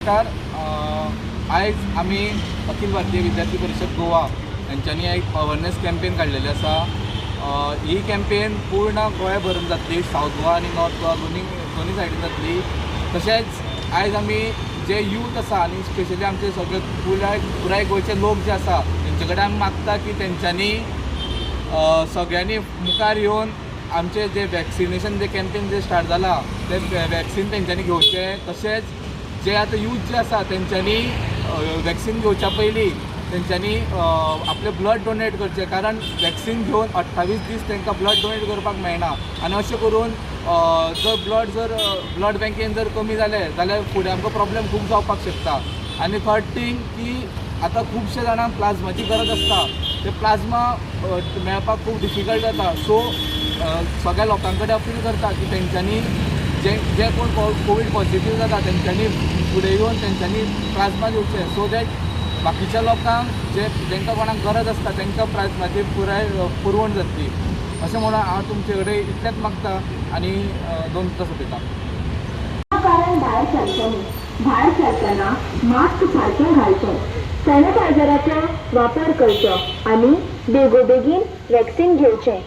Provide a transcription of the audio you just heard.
नमस्कार. आयज आमी अखिल भारतीय विद्यार्थी परिशद गोवा हेंच्यांनी एक अवेरनेस कॅम्पेन काडलेली आसा. ही कॅम्पेन पूर्ण गोंय भरून जातली, सावथ गोवा आनी नॉर्थ गोवा दोनी दोनी सायडीन जातली. तशेंच आयज आमी जे यूथ आसा आनी स्पेशली आमचे सगळे पुराय पुराय गोंयचे लोक जे आसा तेंचे कडेन आमी मागता की तेंच्यांनी सगळ्यांनी मुखार येवन आमचे जे वॅक्सिनेशन जे कॅम्पेन जे स्टार्ट जाला ते वॅक्सिन तेंच्यांनी घेवचें. तशेंच जे आतां यूथ जे आसा तेंच्यांनी वॅक्सिन घेवच्या पयलीं तेंच्यांनी आपलें ब्लड डोनेट करचें, कारण वॅक्सिन घेवन 28 दीस तांकां ब्लड डोनेट करपाक मेळना आनी अशें करून जर ब्लड जर ब्लड बँकेन जर कमी जालें जाल्यार फुडें आमकां प्रॉब्लेम खूब जावपाक शकता. आनी थर्ड थींग की आतां खुबशे जाणांक प्लाज्माची गरज आसता, ते प्लाज्मा मेळपाक खूब डिफिकल्ट जाता. सो सगळ्या लोकां कडेन अपील करता की तेंच्यांनी जे जे कोण कोवीड पॉझिटीव जाता तेंच्यांनी फुडें येवन तेंच्यांनी प्लाज्मा दिवचें, सो that बाकीच्या लोकांक जे जेंकां कोणाक गरज आसता तेंकां प्लाज्माची पुराय पुरवण जातली. अशें म्हणून हांव तुमचे कडेन इतलेंच मागता आनी दोन उतरां सोंपयता. कारण भायर सरचें न्ही. भायर सरतना मास्क सारकें घालचें, सॅनिटायझराचो वापर करचो आनी बेगोबेगीन वॅक्सिन घेवचें.